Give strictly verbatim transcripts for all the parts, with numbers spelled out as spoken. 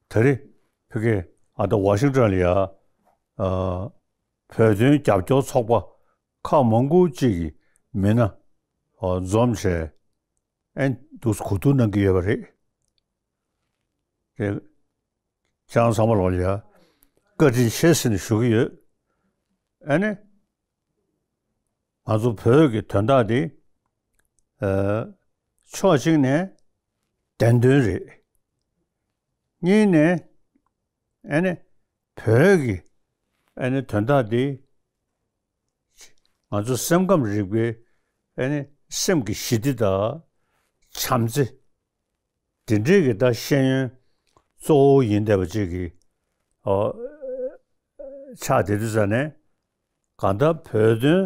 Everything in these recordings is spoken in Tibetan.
དེ་རིང་ཕ་གི་ཨ་ད་ཝ་ཤིང་ཊོན་ལ་ཡ་ཨ་བོད་དོན་རྒྱབ་སྐྱོར་ཚོགས་པ་ཁག་མང་པོ་ཅིག་གི་མི་སྣ་ཨ་འཛོམས་བྱས་ཨེ་འདུག་གོ་བསྡུར་གནང་གི་ཡོད་པ་རེད། དེ་ཁྱེད་རང་ཚང་མ་ལོག་ལ་ཡ་བཀའ་དྲིན་ཆེ་ཟེར་ནས་ཞུ་གི་ཡོད། ཨ་ནི། ང་ཚོ་བོད་ཀྱི་དོན་དག་འདི་ཨ་ཕྱོགས་གཅིག་ནས་བདེན་དོན་རེད། གཉིས་ནས་ཨ་ནི་བོད་ཀྱི་ཨ་ནི་དོན་དག་འདི་ང་ཚོ་སེམས་ཁམས་རིག་པའི་ཨ་ནི་སེམས་ཀྱི་ཞི་བདེ་དང་བྱམས་བརྩེ། དེ་འདྲའི་གི་ད་ཤེས་ཡོན་གཙོ་བོ་ཡིན་བསྡད་པ་ཅིག་གི་ཨོ་ཆགས་བསྡད་དུས་ཙ་ནས་གང་ལྟར་བོད་དོན་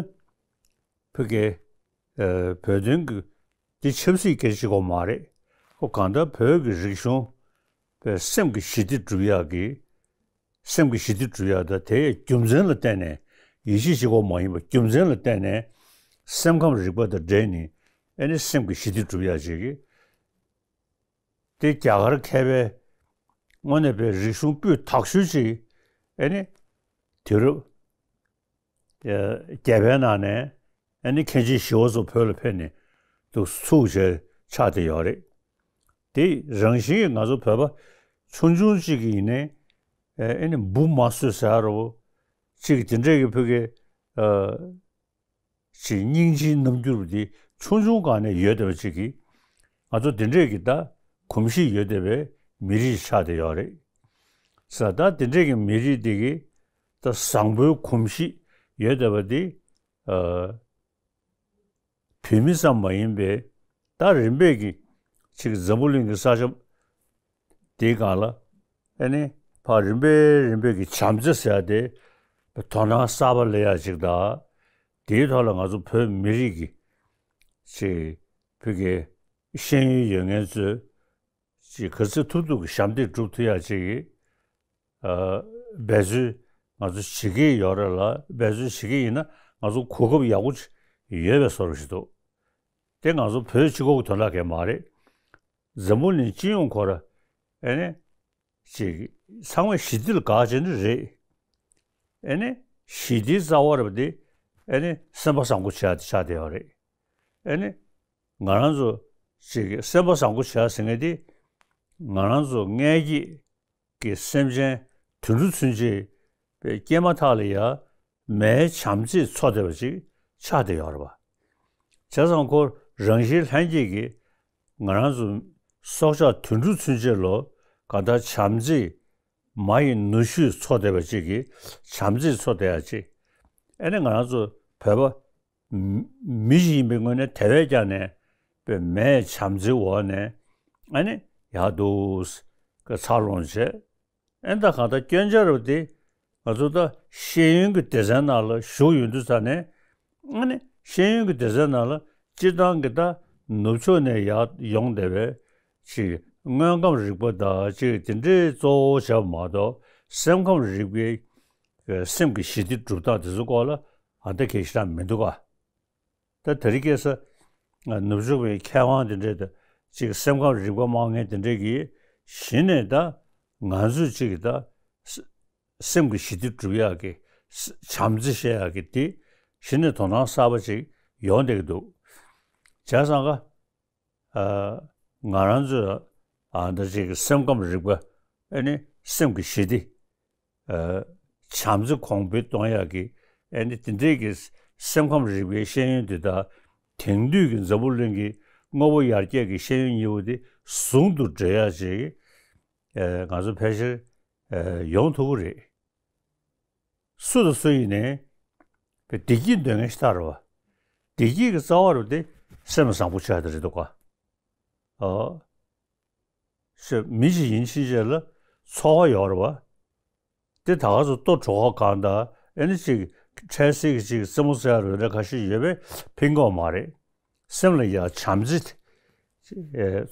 ཕ་གི་ཨ་བོད་དོན་གི་འདི་ཆབ་སྲིད་སྐད་ཆ་གཅིག་པོ་མ་རེད། ཁོ་གང་ལྟར་བོད་ཀྱི་རིག་གཞུང་པའི་སེམས་ཀྱི་ཞི་བདེ་སྒྲུབ་ཡག་གི་སེམས་ཀྱི་ཞི་བདེ་སྒྲུབ་ཡག་དང་དེའི་རྒྱུ་མཚན་ལ་བརྟེན་ནས་ཡིད་ཆེས་གཅིག་པོ་མ་ཡིན་པ་རྒྱུ་མཚན་ལ་བརྟེན་ནས་སེམས་ཁམས་རིག་པ་དང་འབྲེལ་ནས་ཨ་ནི་སེམས་ཀྱི་ཞི་བདེ་སྒྲུབ་ཡག་ཅིག་གི་དེ་རྒྱ་གར་མཁས་པའི་དངོས་གནས་པའི་རིག་གཞུང་སྤུས་དག་ཤོས་ཅིག་ཨེ་ནི་དུས་རབས་བརྒྱད་པའི་ནང་ནས་ཨེ་ནི་མཁན་ཆེན་ཞི་བ་འཚོ་བོད་ལ་ཕེབས་ནས་འདུག་ཚུགས་བྱས་ཆགས་བསྡད་ཡོད་རེད། དེ་རང་བཞིན་གྱིས་ང་ཚོ་བོད་པ་ཆུང་ཆུང་ཅིག་གིས་ཡིན་ནའི་ཨེ་ནི་འབུ་མ་གསོད་ཟེར་རོ་ཅིག་དེ་འདྲས་ཀྱི་ཕ་གི་ཅིག་སྙིང་རྗེའི་རྣམ་འགྱུར་དེ་ཆུང་ཆུང་སྒང་ནས་ཡོད་བསྡད་པ་ཅིག་གིས་ང་ཚོ་དེ་འདྲས་ཀྱི་ད་གོམས་གཤིས་ཡོད་བསྡད་པའི་མི་རིགས་ཆགས་བསྡད་ཡོད་རེད། ས་ད་དེ་འདྲས་ཀྱི་མི་རིགས་དེ་གི་ད་བཟང་པོའི་གོམས་གཤིས་ཡོད་བསྡད་པ་དེ་ཨ་བོད་མི་ཙམ་མ་ཡིན་པའི་ད་རིམ་པས་ཀྱི་ཅིག་འཛམ་བུ་གླིང་གི་ས་ཆ་དེའི་སྒང་ལ་ཨ་ནི་ཕར་རིམ་པས་རིམ་པས་ཀྱི་བྱམས་བརྩེ་ཟེར་ཡ་དེ་དོ་སྣང་གསར་པ་སླེབས་ཡ་ཅིག་དང་། དེའི་ཐོག་ལ་ང་ཚོ་བོད་མི་རིགས་ཀྱི་ཅིག་བོད་ཀྱི་ཤེས་ཡོན་ཡོད་མཁན་ཚོས་ཅིག་ག་ཚོད་ཐུབ་ཐུབ་ཀྱི་ཞབས་འདེགས་སྒྲུབ་ཐུབ་ཡ་ཅིག་གི་ཨ་འབད་རྩོལ་ང་ཚོ་བྱེད་ཀྱི་ཡོད་རེད་ལ། འབད་རྩོལ་བྱེད་ཀྱི་ཡིན་ན་ང་ཚོ་གོ་སྐབས་ཡག་པོ་ཅིག་ཡོད་པའི་བཟོ་འདྲ་ཞིག་འདུག་དེ་ང་ཚོ་བོད་སྤྱི་ཁོག་གི་དོན་དག་གས་མ་རེད། འཛམ་བུ་གླིང་སྤྱི་ཡོངས་ཁོ་ར་ཨེ་ནི་ཅིག་ཚང་མས་ཞི་བདེ་ལ་དགའ་བྱས་ནི་རེད། ཨེ་ནི་ཞི་བདེའི་རྩ་བ་རེད་པ་དེ་ཨེ་ནི་སེམས་པ་བཟང་པོ་བྱས་ཏེ་ཆགས་བསྡད་ཡོད་རེད། ཨེ་ནི་ང་རང་ཚོ་ཅིག་སེམས་པ་བཟང་པོ་བྱས་ཟེར་མཁན་དེ་ང་རང་ཚོ་མངལ་སྐྱེས་ཀྱི་སེམས་ཅན་དུད་འགྲོ་ཚུན་ཆད་པའི་སྐྱེས་མ་ཐག་ལ་ཡ་མའི་བྱམས་བརྩེས་འཚོ་བསྡད་པ་ཅིག་ཆགས་བསྡད་ཡོད་རེད་པ། བྱས་ཙང་ཁོ་རང་བཞིན་ལྷན་སྐྱེས་ཀྱིས་ང་རང་ཚོ་སྲོག་ཆགས་དུད་འགྲོ་ཚུན་ཆད་ལོ་གང་ལྟར་བྱམས་བརྩེས་མ་ཡི་ནུ་ཞོས་འཚོ་བསྡད་པ་ཅིག་གིས་བྱམས་བརྩེས་འཚོ་བསྡད་ཡ་ཅིག་ཨེ་ནི་ང་རང་ཚོ་བོད་པ་མི་མི་ཞིག་ཡིན་པའི་ངོས་ནས་དེ་བས་ཀྱང་ནས་པའི་མའི་བྱམས་བརྩེའི་འོག་ནས་ཨ་ནི་ཡག་འདུག་གི་འཚར་ལོངས་བྱས། ཨེ་ད་གང་ལྟར་སྐྱོན་ཆ་རུ་དེ་ང་ཚོ་ད་ཤེས་ཡོན་གྱི་སྡེ་ཚན་ནང་ལ་ཞུགས་ཡོང་དུས་ཙ་ནས་ཨ་ནི་ཤེས་ཡོན་གྱི་སྡེ་ཚན་ནང་ལ་སྤྱིར་བཏང་གི་ད་ནུབ་ཕྱོགས་ནས་ཡར་ཡོང་བསྡད་པའི་ཅིག་དངོས་ཁམས་རིག་པ་དང་ཅིག་དེ་འདྲའི་གཙོ་བོ་བྱས་པ་མ་གཏོགས་སེམས་ཁམས་རིག་པའི་སེམས་ཀྱི་ཞི་བདེ་སྒྲུབ་སྟངས་དེ་ཚོའི་སྐོར་ལ་ཨ་ད་གལ་ཞེ་དྲག་མི་འདུག་ག་ད་དེ་རིང་ཁ་སང་ནུབ་ཕྱོགས་པའི་མཁས་དབང་དེ་འདྲས་དང་ཅིག་སེམས་ཁམས་རིག་པ་སྨྲ་མཁན་དེ་འདྲས་ཀྱིས་གཞི་ནས་ད་ང་ཚོས་ཅིག་ད་སེམས་ཀྱི་ཞི་བདེ་སྒྲུབ་ཡག་གི་བྱམས་བརྩེ་བཤད་ཡག་གི་དེ་གཞི་ནས་དོ་སྣང་གསར་པ་ཅིག་ཡོང་བསྡད་ཀྱི་འདུག་བྱས་ཙང་ཀ་ཨ་ང་རང་ཚོས་ཨ་འདྲ་ཅིག་སེམས་ཁམས་རིག་པ་ཨ་ནི་སེམས་ཀྱི་ཞི་བདེ་ཨ་བྱམས་བརྩེ་གོང་འཕེལ་གཏོང་ཡག་གི་ཨ་ནི་དེ་འདྲའི་གི་སེམས་ཁམས་རིག་པའི་ཤེས་ཡོན་དེ་དག་དེང་དུས་ཀྱི་འཛམ་བུ་གླིང་གི་དངོས་པོ་ཡར་རྒྱས་ཀྱི་ཤེས་ཡོན་གཉིས་པོ་དེ་ཟུང་དུ་འབྲེལ་ཡག་ཅིག་ཨ་ང་ཚོ་ཕལ་ཆེར་ཨ་ཡོང་ཐུབ་ཀྱི་རེད། སུ་དང་སུ་ཡིན་ནའི་བདེ་སྐྱིད་འདོད་མཁན་ཞིག་ལྟར་བ། བདེ་སྐྱིད་ཀྱི་རྩ་བ་རུ་དེ་སེམས་བཟང་པོ་བྱ་དེ་རེད་འདུག་ག་ཨོ། ཞེས་མི་ཞིག་ཡིན་ཕྱིན་ཆད་ལ་ཚོར་བ་ཡོད་རེད་བ། དེ་ད་ག་ཚོད་ལྟོ་གྲོད་ཁོག་གང་དང་ཨེ་ནི་ཅིག་འཕྲལ་སེལ་གྱི་ཅིག་རྩེད་མོ་རྩེ་ཡ་རུ་འདྲ་ཁ་ཤས་ཡོད་པས་ཕན་གྱི་མ་རེད། སེམས་ལ་ཡ་བྱམས་བརྩེ་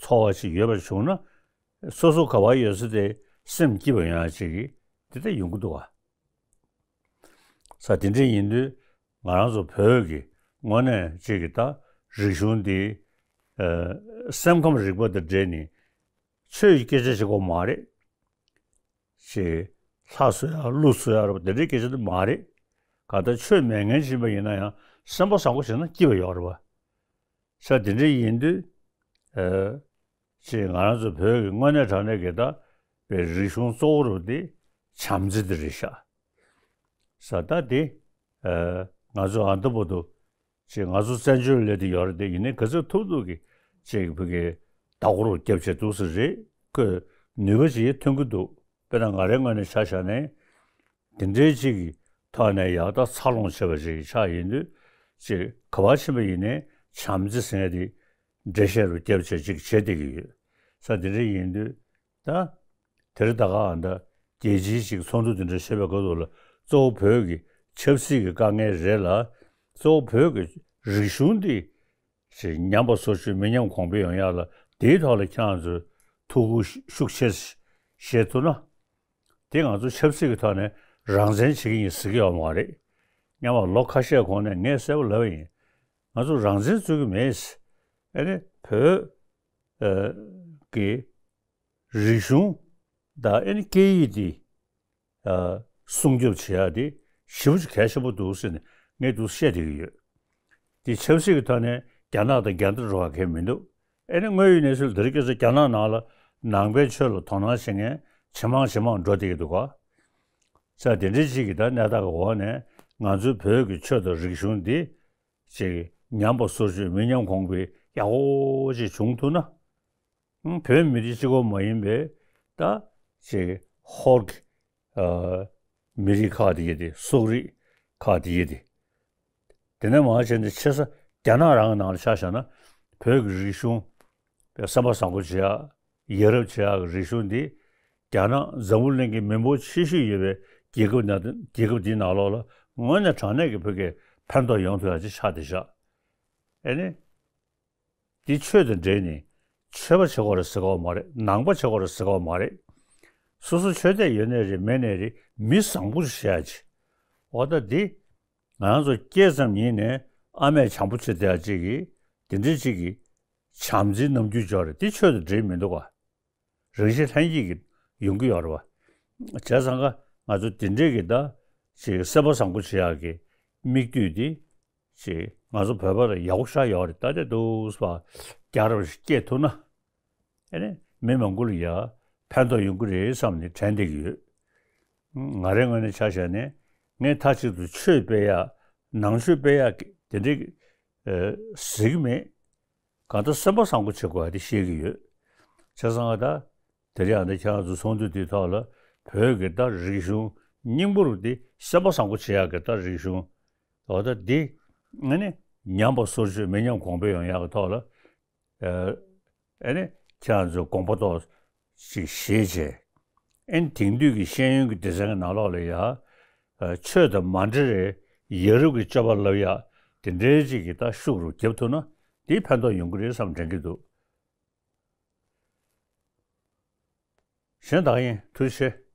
ཚོར་བ་ཅིག་ཡོད་པ་བྱུང་ན་སོ་སོ་ག་བ་ཡོད་ས་དེ་སེམས་སྐྱིད་པ་ཡོང་ཡ་ཅིག་དེ་ལྟ་ཡོང་གི་འདུག་བ། ས་དེ་འདྲ་ཡིན་དུས་ང་རང་ཚོ་བོད་ཀྱི་དངོས་གནས་ཅིག་གི་ད་རིག་གཞུང་འདི་ཨ་སེམས་ཁམས་རིག་པ་དང་འབྲེལ་ནས་ཆོས་ཀྱི་སྐད་ཆ་བྱེད་དགོས་མ་རེད། ཅིག་ལྷ་གསོལ་ཡག་ཀླུ་གསོལ་ཡག་རེད་པ། དེ་འདྲའི་སྐད་ཆ་དེ་མ་རེད། གང་ལྟར་ཆོས་མེད་མཁན་ཡིན་པ་ཡིན་ན་ཡང་སེམས་པ་བཟང་པོ་བྱས་ན་སྐྱིད་པ་ཡོད་རེད་པ། ས་དེ་འདྲ་ཡིན་དུས། ཨ། ཅེས་ང་རང་ཚོ་བོད་ཀྱི་དངོས་གནས་དྲང་གནས་ཀྱི་ད་པའི་རིག་གཞུང་གཙོ་བོ་རུ་དེ་བྱམས་བརྩེ་དེ་རེད་ཤག། ས་ད་དེ། ཨ། ང་ཚོ་ཨ་འདི་བར་དུ་ཅེས་ང་ཚོ་བཙན་བྱོལ་སླེབས་དུས་ཡོད་རེད་དེ། ཡིན་ནའི་ག་ཚོད་ཐུབ་ཐུབ་ཀྱི་ཅེས་བོད་ཀྱི་ད་གོ་རུ་རྒྱབ་བྱས་འདུག་ས་རེད། ཁོས་ནུས་པ་ཅིག་ཐོན་གྱི་འདུག། དཔེར་ན་ང་རའི་ངོས་ནས་ཆ་བཞག་ནས། དེ་འདྲའི་ཅིག་གི་ཐོག་ནས་ཡག་ད་འཚར་ལོངས་བྱས་པ་ཅིག་ཆགས་ཡིན་དུས། ཅིག་ག་པར་ཕྱིན་པ་ཡིན་ནའི་བྱམས་བརྩེ་ཟེར་མཁན་དེ་འགྲེལ་བཤད་རུ་བརྒྱབ་བྱས་ཅིག་བྱེད་བསྡད་ཀྱི་ཡོད། ས་དེ་འདྲ་ཡིན་དུས་ད། དེ་རིང་ད་ག་ཨ་ད་རྒྱལ་སྤྱིའི་ཅིག་ཚོགས་འདུ་དེ་འདྲ་བྱེད་པའི་སྐབས་སུ་ལ་གཙོ་བོ་བོད་ཀྱི་ཆབ་སྲིད་ཀྱི་དཀའ་ངལ་རེད་ལ། གཙོ་བོ་བོད་ཀྱི་རིག་གཞུང་འདི་ཅིག་ཉམས་པ་སོར་ཆུད་མི་ཉམས་གོང་འཕེལ་ཡོང་ཡག་ལ་དེའི་ཐོག་ལ་ཁྱེད་རང་ཚོས་ཐུགས་ཁུར་ཤུགས་ཆེ་བཞེས་ཐུབ་ན། དེ་ང་ཚོ་ཆབ་སྲིད་ཀྱི་ཐོག་ནས་རང་བཙན་བྱེད་ཀྱི་ཡིན་ཟེར་གྱི་ཡོད་མ་རེད། སྔོན་མ་ལོ་ཁ་ཤས་གོང་ནས་ངས་གསལ་པོ་ལབ་པ་ཡིན། ང་ཚོ་རང་བཙན་རྩོད་ཀྱི་མེད། ཨ་ནི་བོད་ཀྱི་རིག་གཞུང་དང་ཨ་ནི་སྐད་ཡིག་འདི་སྲུང་སྐྱོབ་བྱེད་ཡག་དེ་ཞེ་པོ་ཅིག་གལ་ཆེན་པོ་འདུག་ཟེར་ནས་ངས་འདུག་བཤད་བསྡད་ཀྱི་ཡོད། དེ་ཆབ་སྲིད་ཀྱི་ཐོག་ནས་རྒྱ་ནག་དང་འགལ་ཟླ་འགྲོ་བ་གང་ཡང་མི་འདུག། ཨེ་ནི་དངོས་ཡོད་གནས་ཚུལ་འདིར་སྐད་ཆ། རྒྱ་ནག་ནང་ལ་ནང་པའི་ཆོས་ལ་དོ་སྣང་བྱེད་མཁན་ཇེ་མང་ཇེ་མང་འགྲོ་བསྡད་ཀྱི་འདུག་ག། ས་དེ་འདྲའི་ཅིག་གི་ད་གནས་སྟངས་ཀྱི་འོག་ནས་ང་ཚོའི་བོད་ཀྱི་ཆོས་དང་རིག་གཞུང་འདི་ཅིག་ཉམས་པ་སོར་ཆུད་མི་ཉམས་གོང་འཕེལ་ཡག་པོ་ཅིག་བྱུང་ཐུབ་ན། ཨང་། བོད་མི་རིགས་གཅིག་པོ་མ་ཡིན་པའི་ད་ཅིག་ཧོར་གྱི་ཨ་མི་རིགས་ཁག་དེ་ཡོད་དེ། སོག་རིགས་ཁག་དེ་ཡོད་དེ། དེ་ནས་མར་བྱས་ནས་ཆེ་ས་རྒྱ་ནག་རང་གི་ནང་ལ་ཆ་བཞག་ན། བོད་ཀྱི་རིག་གཞུང་བསམ་པ་བཟང་པོ་བྱེད་ཡག་ཡ་རབས་བྱེད་ཡག་གི་རིག་གཞུང་འདི་རྒྱ་ནག་འཛམ་བུ་གླིང་གི་མི་འབོར་ཆེ་ཤོས་ཡོད་པའི་རྒྱལ་ཁབ་ནང་། རྒྱལ་ཁབ་འདིའི་ནང་ལོགས་ལ་དངོས་གནས་དྲང་གནས་ཀྱི་བོད་སྐད་ཕན་ཐོགས་ཡོང་ཐུབ་ཡག་ཅིག་ཆགས་བསྡད་ཤག། ཨེ་ནི། འདི་ཆོས་དང་འབྲེལ་ནས་ཆོས་པ་བྱེད་དགོས་རེད་ཟེར་གྱི་ཡོད་མ་རེད། ནང་པ་བྱེད་དགོས་རེད་ཟེར་གྱི་ཡོད་མ་རེད། སོ་སོ་ཆོས་དད་ཡོད་ནའི་རེད། མེད་ནའི་རེད། མི་བཟང་པོ་ཞིག་བྱེད་ཡག་ཅིག། འོ་ད་འདི་ང་རང་ཚོ་སྐྱེས་ཙམ་ཉིད་ནས་ཨ་མས་བྱམས་པོ་བྱེད་བསྡད་ཡག་ཅིག་གིས་དེ་འདྲའི་ཅིག་གི་བྱམས་བརྩེའི་རྣམ་འགྱུར་འཇོག་རེད། འདི་ཆོས་དང་འབྲེལ་མི་འདུག་ག། རང་བཞིན་ལྷན་སྐྱེས་ཀྱི་ཡོང་གི་ཡོད་རེད་བ། བྱས་ཙང་ཀ་ང་ཚོ་དེ་འདྲའི་གི་ད་ཅིག་སེམས་པ་བཟང་པོ་བྱེད་ཡག་གི་དམིགས་དུས་འདི་ཅིག་ང་ཚོ་བོད་པ་ལ་ཡག་པོ་ཞེ་དྲག་ཡོད་རེད། ད་དེ་འདུག་སེ་རྒྱལ་རབས་ཤིག་སྐྱེས་ཐུབ་ན། ཨེ་ནི་མི་མང་པོ་ལ་ཡ་ཕན་ཐོགས་ཡོང་གི་རེད་བསམ་ནས་དྲན་བསྡད་ཀྱི་ཡོད། ང་རའི་ངོས་ནས་ཆ་བཞག་ནས་ངས་མཐའ་གཅིག་ཏུ་ཆོས་སྤེལ་ཡག་ནང་ཆོས་སྤེལ་ཡག་གི་དེ་འདྲའི་ཨ་ཟེར་གྱི་མེད། གང་ལྟར་སེམས་པ་བཟང་པོ་བྱེད་དགོས་པ་དེ་ཤེས་ཀྱི་ཡོད། བྱས་ཙང་ད་དེ་རིང་ཨ་ནི་ཁྱེད་རང་ཚོ་ཚོགས་འདུ་དེའི་ཐོག་ལ་བོད་ཀྱི་ད་རིག་གཞུང་སྙིང་པོ་རུ་དེ་སེམས་པ་བཟང་པོ་བྱེད་ཡག་གི་ད་རིག་གཞུང་། འོ་ད་འདི་ཨ་ནི་ཉམས་པ་སོར་ཆུད་མི་ཉམས་གོང་འཕེལ་ཡོང་ཡག་གི་ཐོག་ལ། ཨ་ནི་ཁྱེད་རང་ཚོས་དགོངས་པ་ཏོག་ཅིག་བཞེས་བྱས། ཨ་ནི་དེང་དུས་ཀྱི་ཤེས་ཡོན་གྱི་སྡེ་ཚན་གྱི་ནང་ལོགས་ལ་ཡ། ཆོས་དང་མ་འབྲེལ་བའི་ཡ་རབས་ཀྱི་སྤྱོད་པ་ལབ་ཡག་དེ་འདྲའི་ཅིག་གི་ད་ཤུགས་རུ་རྒྱབ་ཐུབ་ན་དེ་ཕན་ཐོགས་ཡོང་གི་རེད་བསམ་དྲན་གྱི་འདུག། གཞན་དག་ཡིན། ཐུགས་རྗེ་ཆེ།